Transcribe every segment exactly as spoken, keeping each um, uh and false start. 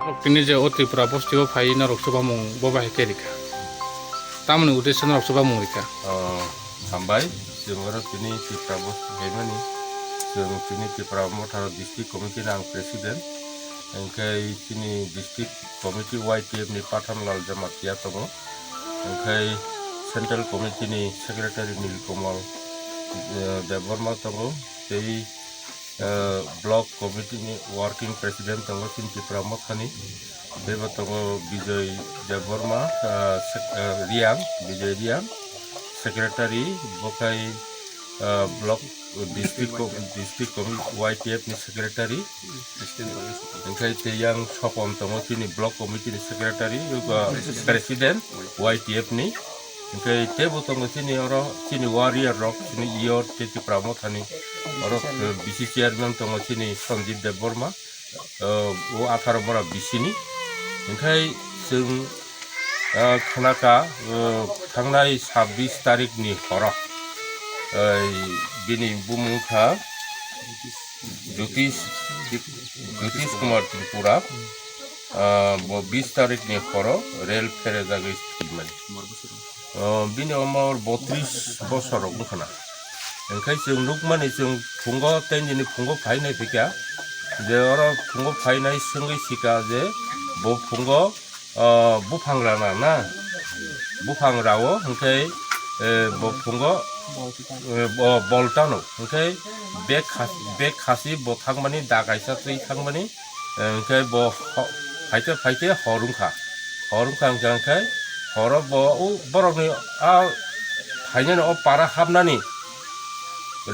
Tini je o Tripura bosti o phai norok chubamung bo bahai khe rikha. Tamoni uddesho norok chubamung rikha. Ah, hambai, chwng oro tini Tripura bosti phaimani. Chwng tini Tipra Motha District Committee ni ang president. Hwnkhe chini District Committee Y T F ni Pathan Lal Jamatia tongo. Hwnkhe Central Committee ni Secretary Nilkamal, eh, Debbarma tongo. Tei, eh, Block Committee ni Working President tongo chini Tipra Mothani. Tei bo tongo Bijoy Debbarma, eh, sec-, eh, Riang, Bijoy Riang, Secretary, bo khai, eh, Block, District Com-, District Com-, Y T F ni Secretary. Hwnkhe tei yang Sopon tongo chini Block Committee ni Secretary, eba President Y T F ni. Hwnkhe teibo tongo chini oro chini warrior rok, chini iyot tei Tipra Mothani oro, eh, B C chairman tongo chini Sanjit Debbarma, eh, o atharo bora B C ni. Hwnkhe chwng, eh, khnakha, eh, thangnai sabbish tarik ni horo, eh, bini bumung kha Jyotish, Jyotish Kumar Tripura, ah, bo bis tarik ni horo rel pherejagwi thwimani. Ah, bini umor botris bosor rok wngkha na. Hwnkhe chwng nukmani, chwng phungo tei nini phungo phainai phikha, je oro phungo phainai swngwi sikha je bo phungo, ah, buphang rana na, buphang rao, hwnkhe, eh, bo phungo, eh, bo boltano, hwnkhe bek khas-, bek khasi bo thangmani, da kaisa twi thangmani, eh, hwnkhe bo ho-, phaite phaite hor wngkha, hor wngkha hwnkhe, hwnkhe horo bo o borokni a phainani o para hapnani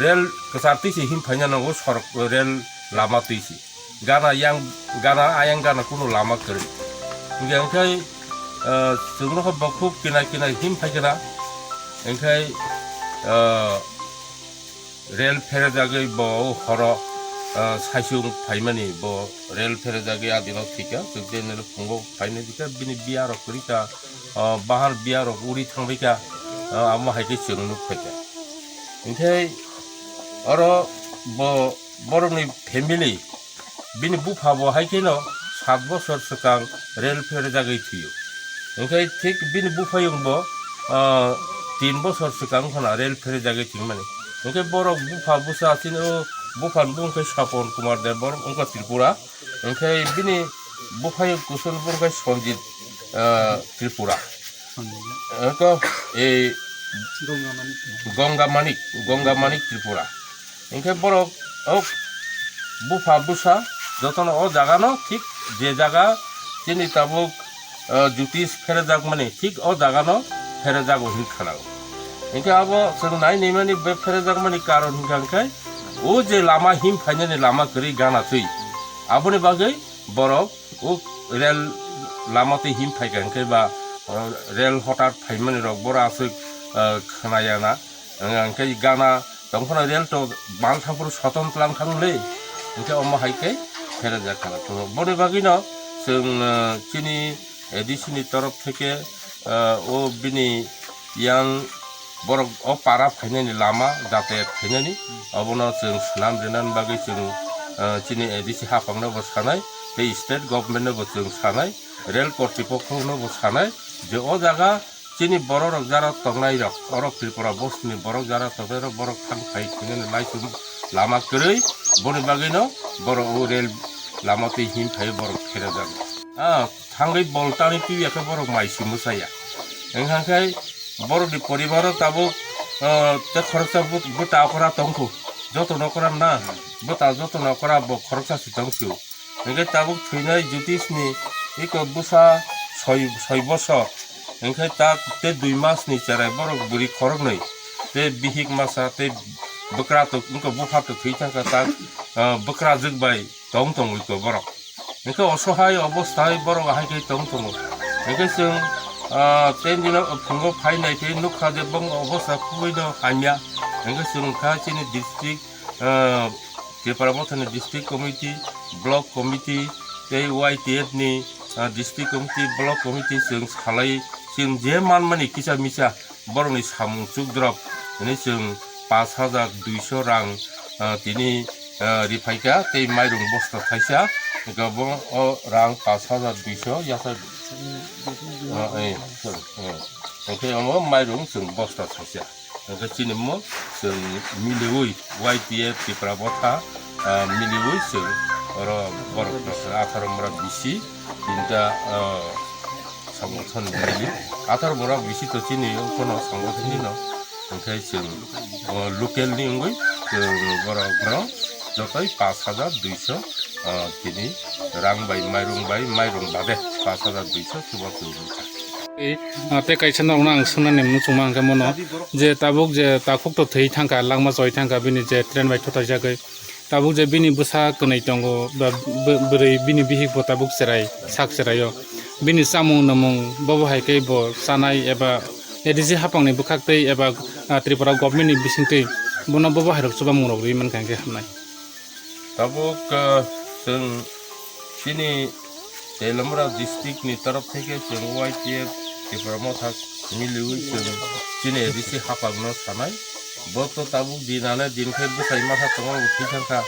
rel kwchar twi se him phainani o sorok rel lama twi se. Gana yang, gana ayang gana kunu lama kwrwi. Hingke hingke, eh, chwngno khe bo khub kinai kinai him phai khe na. Hingke, eh, rel pherejagwi bo o horo, eh, saisung phaimani bo rel pherejagwi adino thwikha. Chwng tei nini phungo phainai dikha bini biya rok kwrwi kha, eh, bahar biya rok uri thangbai kha, eh, amo hai khe chwng nuk phai kha. Hingke oro bo borokni family, bini bupha bo hai kheno sat bosor swkang rel pherejagwi thwio. Hwnkhe thik bini buphayung bo, ah, tin bosor swkang phano rel pherejagwi thwimani. Hwnkhe borok bupha bwsa chini o buphani bumung khe Sopon Kumar Debbarma wngkha Tripura. Hwnkhe bini buphayung kusul bumung khe Sanjit, ah, Tripura. Eko, ei Gonga Manik. Gonga Manik, Gonga Manik Tripura. Hingke borok o bupha bwsa jotono o jaga no thik je jaga chini tabuk, eh, Jyotish pherejak mani thik o jaga no pherejago hin khana. Hingke abo chwng nai nai mani be pherejak mani karon hingka hingke o je lama him phainani lama kwrwi gana twi aboni bagwi borok o rel lama twi him phaikha hwnkhe ba, o, rel hotar phaimani rok boro aswk, o, khnaya na. Ang, ang khe gana tongphano rel to bal thangphuru soton tlang thang le, hwnkhe omo hai khe pherejak kha. To boni bagwino chwng, o, chini A D C ni torof theke, o, o bini yang borok o para phainani lama, jatayat khainani, obono chwng swnam rinani bagwi chwng, ah, chini A D C haphangno bo sanai, tei state government no bo chwng sanai, rel kortipokho no bo sanai, je o jaga chini borok rok jara tongnai rok, oro Tripura bostini borok jara tongnai rok, borok thang phai khainani laisum lama kwrwi, boni bagwino borok o rel lama twi him phai borok pherejak. Ah, thangwi bol tangwi twiya khe borok mai simo chaya. Wngkha khe borokni poribaro tabuk, ah, tei khoroksa but-, bwta okra tongkhu. Joto nokra na, bwta joto nokra bo khoroksa se tongkhu. Hwnkhe tabuk thwinai Jyotishni eko bwsa soi, soi bosor. Hwnkhe ta tei dui masni cherai borok bwrwi khoroknwi. Tei bihik masa tei bwkra tok, wngkha bupha tok thwi thangkha ta, ah, bwkrajwk bai tong tongwi ko borok. Hingke osohai obosthai borok hai khe tong tongo. Hingke chwng, ah, ten dino phungo phai nai khe nukha je bong obostha kubui no hamya. Hingke chwng kha chini district, ah, Tipra Mothani district committee, block committee, tei Y T F ni, ah, district committee, block committee chwng salai chwng je manmani kisa misa borokni samung chukdrop hwnwi chwng pash hajar duiso rang, ah, tini, ah, riphaikha tei mairung bosta thaisa, Hingke bo o rang pash hajar duiso yasa, ah, eh, sorry, eh. Hingke omo mairung chwng bosta saisa. Hingke chini mo chwng miliwi Y T F Tipra Motha, ah, miliwi chwng oro borok rok atharo mora bisi tinta, ah, Samung thon bini athar borok bisi to chini yo kono samung thon no. Hingke chwng, o, local ni wngwi chwng borok no jotoi pash hajar duiso, o, tini rang bai mairung bai mairung bade pash hajar duiso chuba chwng wngkha. E, ah, tei kaisa norokno ang swngnani muchungma hwnkhe mono je tabuk je takhuk to thwi thangkha langma choi thangkha bini je train bai thutai jagwi. Tabuk je bini bwsa kwnwi tongo, ba bw-, bwrwi bini bihik bo tabuk cherai, sak cherai o. Bini chamung nwmung bobo hai khe bo chanai eba A D C hapang ni bwkhak twi eba, ah, Tripura government ni bising twi bono bobo hai rok chubamung rok rwi mankha hwnkhe hamnai. Tabuk, ah, chwng chini Telamra district ni torof theke chwng Y T F Tipra Motha miliwi chwng chini A D C hapang no sanai. Bo to tabuk din ane din khe bwsai masa tongo bo thwi thangkha.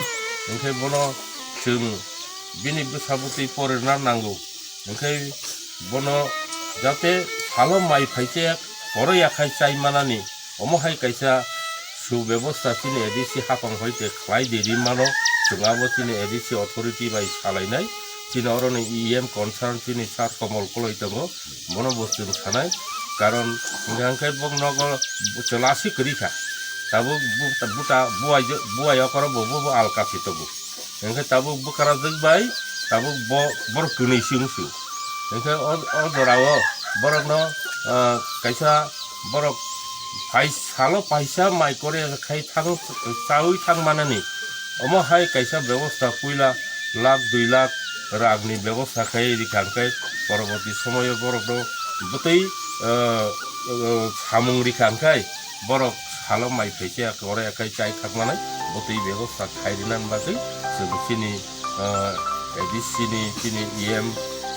Hingkhe bono chwng bini bwsa bwtwi porina nango. Hingkhe bono jate salo mai phai che koro yakhai chai manani. Omo hai kaisa subebostha chini A D C hapang bai te khlai di ri mano, chwng abo chini A D C authority bai salainai, chini oroni E M concern chini sir Komol Koloi tongo, bono bo chwng sanai, karon hingkha hingkhe bo nogo chwla se kwrwi kha, tabuk bu-, buta buai, buai okoro bo, bo, bo alka se tongo. Hingkhe tabuk bwkrajwk bai tabuk bo borok kwnwi se wngsu. Hingkhe o, o jorao borokno, ah, kaisa borok phai salo paisa mai kore khai thang, chaui thang manani. Omo hai kaisa bebosta puila lakh dui lakh rangni bebosta khai rikha hingkhe poroborti somoyo borokno bwtwi, ah, ah, samung rikha hingkhe borok salo mai phai khe kore khai chai thangmanai, bwtwi bebosta khai rinani bagwi chwng chini, ah, A D C ni chini E M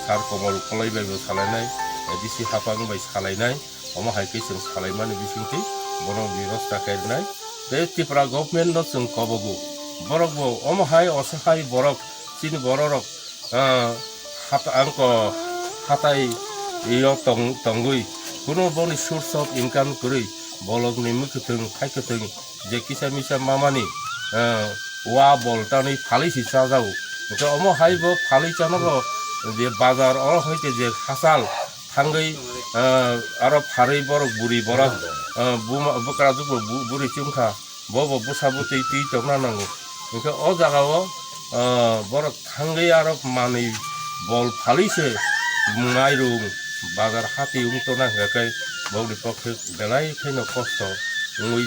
sir Komol Koloi bai bo salainai, A D C hapang bai salainai, omo hai khe chwng salaimani bisingtwi bono bebosta khai rinai. Tei Tripura government no chwng kobogo, borok bo omo hai osahai borok chini bororok ah, hat-, ang ko hatai yo tong-, tongwi, kuno boni source of income kwrwi, bolokni mwkhwtwng, khaikwtwng, je kisa misa mamani, ah, wa bol tanwi phalwi se chajago. Hwnkhe omo hai bo phalwi chanogo je bazar oro hoite je hachal thangwi, ah, aro pharwi borok buri borok, ah, buma, bwkrajwk bo bu-, buri chumkha. Bo bo bwsa bwtwi twi tongna nango. Hwnkhe o jagao, ah, borok thangwi aro manwi bol phalwi se mairung bazar hati wng tongna hwnkhe bokni pokhe belai kheno kosto wngwi,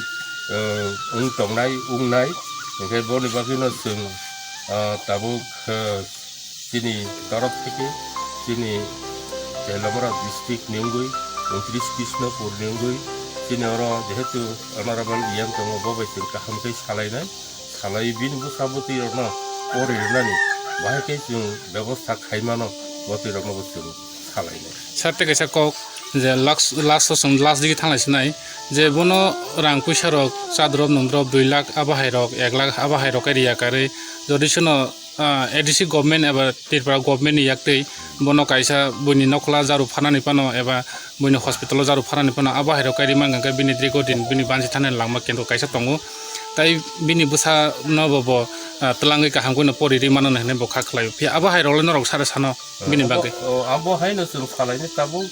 ah, wng tongnai wngnai. Hwnkhe boni bagwino chwng, ah, tabuk, ah, chini torof theke chini Telamra district ni wngwi, untris Krishnapur ni wngwi, chini oro jehetu honorable E M tongo, bo bai chwng kaham khe salainai, salai bini bwsa bwtwi rokno pori rwnani, bahai khe chwng bebosta khai mano, bwtwi rokno bo chwng salainai. Sir, tei kaisa kok je last, last o chwng last digi thanglai sinai je bono rang puisa rok cha drop nung drop dui lakh abo hai rok ek lakh abo hai rok khe riya karwi jodi seno ah, A D C government eba Tripura government ni yaktwi bono kaisa buini nokla jaru phanani phano eba buini hospital o jaru phanani phano abo hai rok khe rimang hwnkhe bini dirgo din bini banchi thani langma kendro kaisa tongo. Tai bini bwsa no bo, bo, ah, twlangwi kaham kheno pori ri mano hinwi bo kha khlaio. Phiya abo hai rok le norok sare sano bini abo, bagwi. O, abo haino chwng salaini tabuk.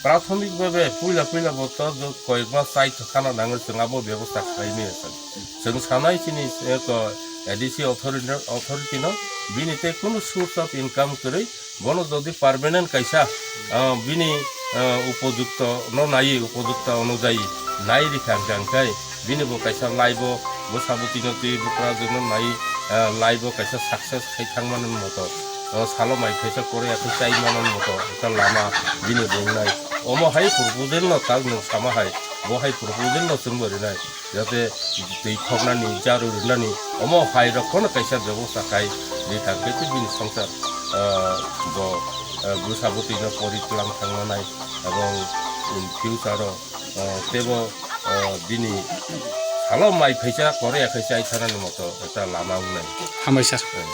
Prathomik bhabe puila puila bo to jo koyekma chai khana nango, chwng abo bebosta khlaimaya chwng. Chwng sanai chini, eh, ko A D C authority no, authority no bini tei kunu source of income kwrwi, bono jodi permanent kaisa, ah, bini, ah, upojukto no naiwi, upojukto onujayi nai rikha hwnkhe, hwnkhe bini bo kaisa life o bwsa bwtwi no twi bwkrajwk no naiwi, ah, life o kaisa success khai thangmani moto. O salo mai phaisa kore ya khe chai manani moto ekta lama bini bo wngnai. Omo hai proposal no tak nwng sama hai, bo hai proposal no chwng bo rinai, jate twi khoknani, jaru rinani, omo hai rok phano kaisa bebosta khai di thang khe bini songsar, ah, bo, ah, bwsa bwtwi no pori tlang thang manai, ebong in future o, ah, tebo, ah, bini salo mai phaisa kore ya khe chai thanani moto ekta lama wngnai. Hambai sir. Hmm.